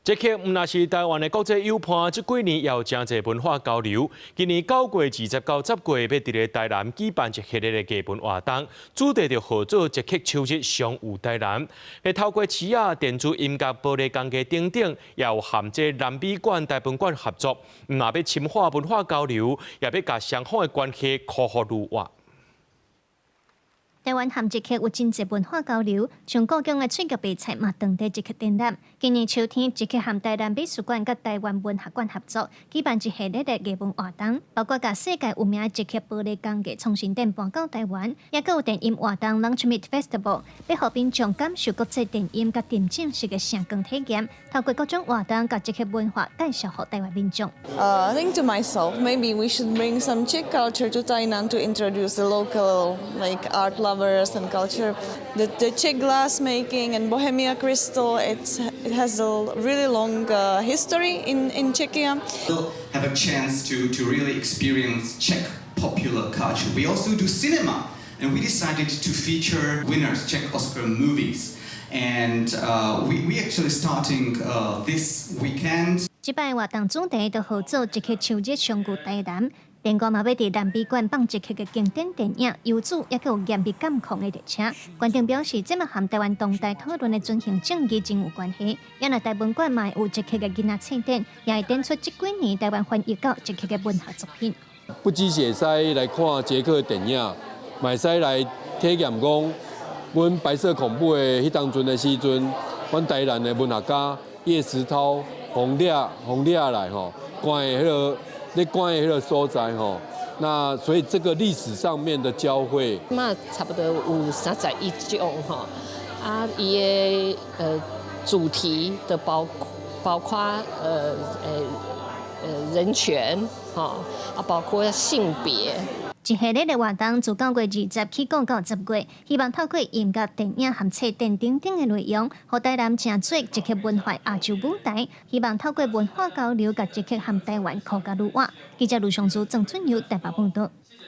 捷克毋但是台灣的國際友伴，這幾年也有誠濟文化交流。今年9月20到10月，欲佇咧台南舉辦一系列的藝文活動，主題就號做捷克秋日相遇台南。欲透過市仔、電子音樂、玻璃工藝等等，也有和這南美館、台文館合作，毋但欲深化文化交流，也欲共雙方的關係擴予愈活。台灣和捷克有真濟文化交流，像故宮的翠玉白菜嘛，當地捷克展覽。今年秋天，捷克和台南美術館佮台灣文學館合作，舉辦一系列的藝文活動，包括共世界有名的捷克玻璃工藝創新展搬到台灣，也閣有電音活動 Lunch Meat Festival，欲予民眾感受國際電音佮沉浸式的聲光體驗，透過各種活動，共捷克文化介紹予台灣民眾。 I think to myself, maybe we should bring some Czech culture to Tainan to introduce the local, like, art lovers and culture. The Czech glass making and Bohemia crystal, it has a really long history in Czechia. Have a chance to really experience Czech popular culture. We also do cinema, and we decided to feature winners, Czech Oscar movies. And we actually starting this weekend. 這擺活動主題就號做捷克秋日相遇台南。另外嘛，欲佇南美館放捷克的經典電影《遊子》，也閣有嚴密監控的列車。館長表示，這嘛和台灣當代討論的轉型正義真有關係。也若台文館嘛有捷克的囡仔冊展，也會展出這幾年台灣翻譯到捷克的文學作品。不只是會使來看捷克的電影，嘛會使來體驗講，阮白色恐怖的彼當陣的時陣，阮台南的文學家葉石濤予掠予掠來吼，關的彼個。咧關的彼個所在吼，那所以這個歷史上面的交匯，嘛差不多有31種吼，啊，伊的主題的包括人權吼，啊包括性別。一系列的活動自9月20起講到10月，希望透過音樂、電影和冊展等等的內容，予台南成做捷克文化亞洲舞台。希望透過文化交流，共捷克和台灣擴甲愈活。記者盧尚珠、鄭春友台北報道。